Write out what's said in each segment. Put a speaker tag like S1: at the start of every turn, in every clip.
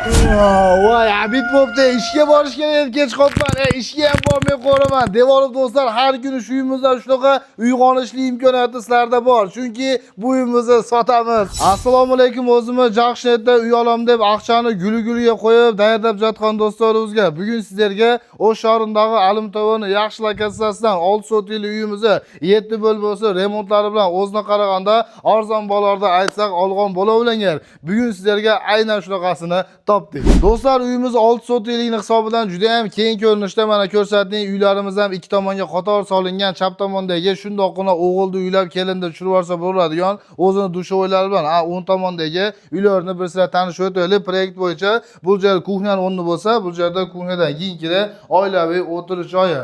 S1: Voy, обед bo'pti. Ishga borish kerak, kech qolibman. Ishga ham bormay qo'raman. Devorib do'stlar, har kuni shu uyimizdan shunaqa uyg'onishli imkoniyati sizlarda bor. Chunki bu uyimizni sotamiz. Assalomu alaykum, o'zimiz Jaqshnetda uy olam deb aqchani guli-guliga qo'yib tayyorlab yotgan do'stlarimizga bugun sizlarga O'sh shahrindagi Alim TVni yaxshi lokatsiyasidan 6 sotili uyimizni 7 bo'lmasi remontlari bilan o'zina qaraganda arzon baholarda aytsak olgan bo'laveringlar. Bugun sizlarga aynan shunaqasini topdik. Do'stlar, uyimiz 6 sotilikni hisobidan juda ham keng ko'rinishda mana ko'rsatding. Uylarimiz ham ikki tomonga qator solingan. Chap tomondagi shundoqqina o'g'ilni uylab, kelinni tushirib yuborsa bo'ladigan o'zini душевой lari bilan, o'ng tomondagi uylarni bir sizlar tanishib o'taylik. Proyekt bo'yicha bu joy кухня ni o'rni bo'lsa, bu yerda кухня dan keyingi oilaviy o'tirish joyi.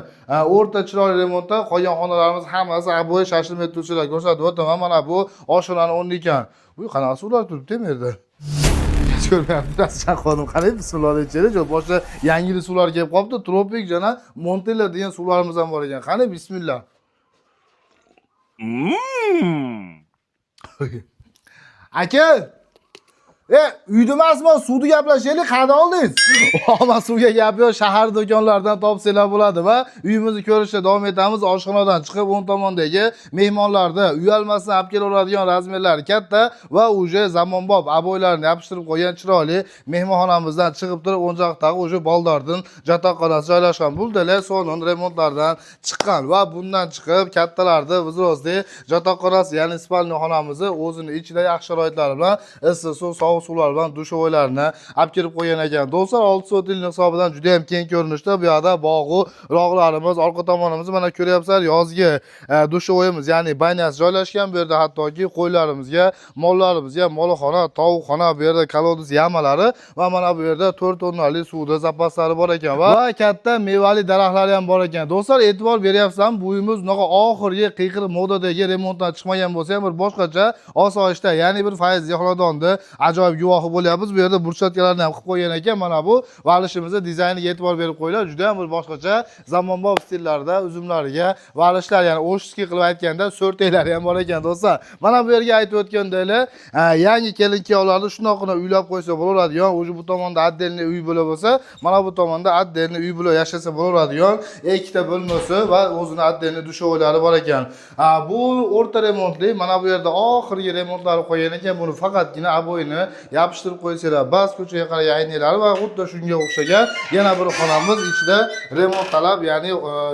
S1: O'rta chiroyli remontda qolgan xonalarimiz hammasi обои shashilmay tursalar ko'rsatib o'taman. Mana bu oshxonani o'rni ekan. Bu qanaqa suvlar turibdi bu yerda? Hech ko'rmayapti. Chaqonim qarang, bismillah deb ichaylik. Boshqa yangi suvlar kelib qolibdi. Tropik jana Montella degan suvlarimiz ham bor ekan. Qani, bismillah. Aka, uyda emasmi? Suvni gaplashaylik, qayerdan oldingiz? Ammo suvga gap yo'q, shahar do'konlaridan topsanglar bo'ladi va uyimizni ko'rishda davom etamiz. Oshxonadan chiqib o'ng tomondagi mehmonlarda uyalmasdan olib kelaveradigan razmerlari katta va уже zamonbop обой larni yopishtirib qo'ygan chiroyli mehmonxonamizdan chiqib turib o'ng yoqdagi уже boldordan yotoqxonasi joylashgan. Bu dala so'nin remontlardan chiqqan va bundan chiqib kattalarni взрослый yotoqxonasi, ya'ni спальный xonamizni o'zini ichida yaxshi sharoitlari bilan issiq suv, sovuq suvlar bilan душевой larni olib kirib qo'ygan ekan. Do'stlar, 6 sotilni hisobidan juda ham keng ko'rinishda bu yoqda bog'u rog'larimiz, orqa tomonimiz mana ko'ryapsizlar, yozgi душевой imiz, ya'ni баня si joylashgan. Bu yerda hattoki qo'ylarimizga, mollarimizga molxona, tovuqxona, bu yerda колодец яма lari va mana bu yerda 4 tonnali suvda zapaslari bor ekan va katta mevali daraxtlari ham bor ekan. Do'stlar, e'tibor beryapsizlarmi? Bu uyimiz unaqa oxirgi qiyqiriq modadagi remontdan chiqmagan bo'lsa ham bir boshqacha osoyishta, ya'ni bir fayzli xonadonni ajoyib guvohi bo'lyapmiz. Bu yerda брусчатка larni ham qilib qo'ygan ekan. Mana bu valishimizni dizayniga e'tibor berib qo'yinglar. Juda ham bir boshqacha zamonbop stillarda uzumlariga valishlar, ya'ni ошский qilib aytganda so'rtaklari ham bor ekan do'stlar. Mana bu yerga aytib o'tgandek, yangi kelin kuyovlarni shundoqqina uylab qo'ysa bo'laveradigan, уже bu tomonda отдельный uy bo'lib bo'lsa, mana bu tomonda отдельный uy bo'lib yashasa bo'laveradigan ikkita bo'lmasi va o'zini отдельный душевой lari bor ekan. Bu o'rta remontli, mana bu yerda oxirgi remontlari qo'ygan ekan. Buni faqatgina обой ni yopishtirib qo'ysanglar, bas, ko'chaga qaragan aynaklari va xuddi shunga o'xshagan yana bir xonamiz ichida remont talab, ya'ni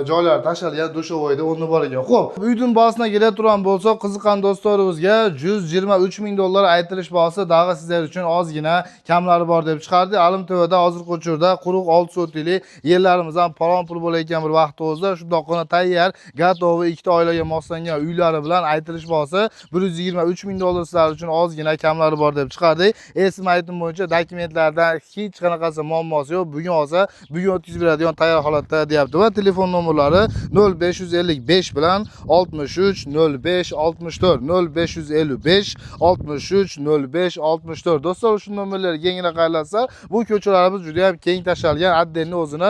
S1: joylar tashlangan душевой da o'rni bor ekan. Xo'p, uyning bahosina kela turgan bo'lsak, qiziqqan do'stlarimizga 123 ming dollar aytilish bahosi, dag'i sizlar uchun ozgina kamlari bor deb chiqardi. Alim TVda hozirgi uchurda quruq 6 sotili yerlarimiz ham palon pul bo'layotgan bir vaqt o'zida shundoqqina tayyor, готовый ikkita oilaga moslangan uylari bilan aytilish bahosi 123 ming dollar, sizlar uchun ozgina kamlari bor deb chiqardik. Esim aytim bo'yicha dokumentlardan hech qanaqasi muammosi yo'q. Bugun olsa, bugun o'tkazib beradigan tayyor holatda deyapti va telefon nomerlari 0555 bilan 63 05 64, 0555 63 05 64. Do'stlar, shu nomerlarga kengina qayrilsa, bu ko'chalarimiz juda ham keng tashalgan, отдельный o'zini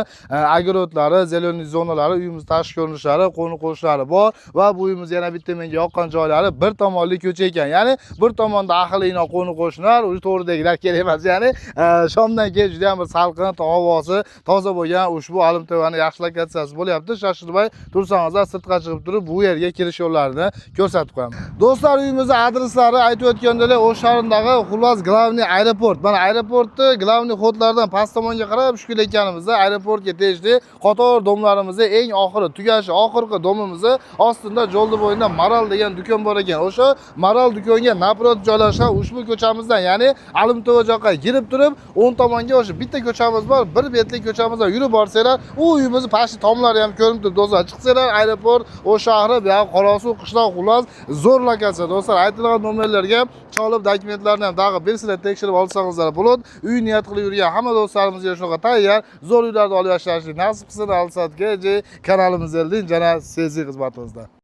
S1: огород lari, зеленый zonalari, uyimiz tashqi ko'rinishlari, qo'ni qo'shnilari bor va bu uyimiz yana bitta menga yoqqan joylari bir tomonli ko'cha ekan. Ya'ni bir tomonda ahli ino qo'ni qo'shnilar, u to'g'ridagilar kerak emas. Ya'ni shomdan keyin juda ham bir salqin, havosi toza bo'lgan ushbu Alim TVni yaxshi lokatsiyasi bo'lyapti. Shoshilmay tursangizlar, sirtqa chiqib turib bu yerga kirish yo'llarini ko'rsatib qo'yaman. Do'stlar, uyimizni adreslari aytib o'tgandek, O'sh shahrindagi xullas главный aeroport. Mana aeroportni главный ход lardan past tomonga qarab tushib kelayotganimizda aeroportga tegishli qator дом larimizni eng oxiri tugashi, oxirgi дом imizni ostida yo'lni bo'yida Maral degan do'kon bor ekan. O'sha Maral do'konga напротив joylashgan ushbu ko'chamizdan, ya'ni Alim TV joqqa kirib turib, o'ng tomonga o'sha bitta ko'chamiz bor, bir betlik ko'chamizdan yurib borsanglar, u uyimizni pastki tomlari ham ko'rinib turibdi do'stlar. Chiqsanglar aeroport, O'sh shahri, bu yoq Qorasuv qishloq, xullas zo'r lokatsiya do'stlar. Aytilgan nomerlarga chalib dokumentlarni ham tag'i bir sizlar tekshirib olsangizlar bo'ladi. Uy niyat qilib yurgan hamma do'stlarimizga shunaqa tayyor zo'r uylarni olib yashashni nasib qilsin. Alsat KJ kanalimizda jana sezi xizmatimizda.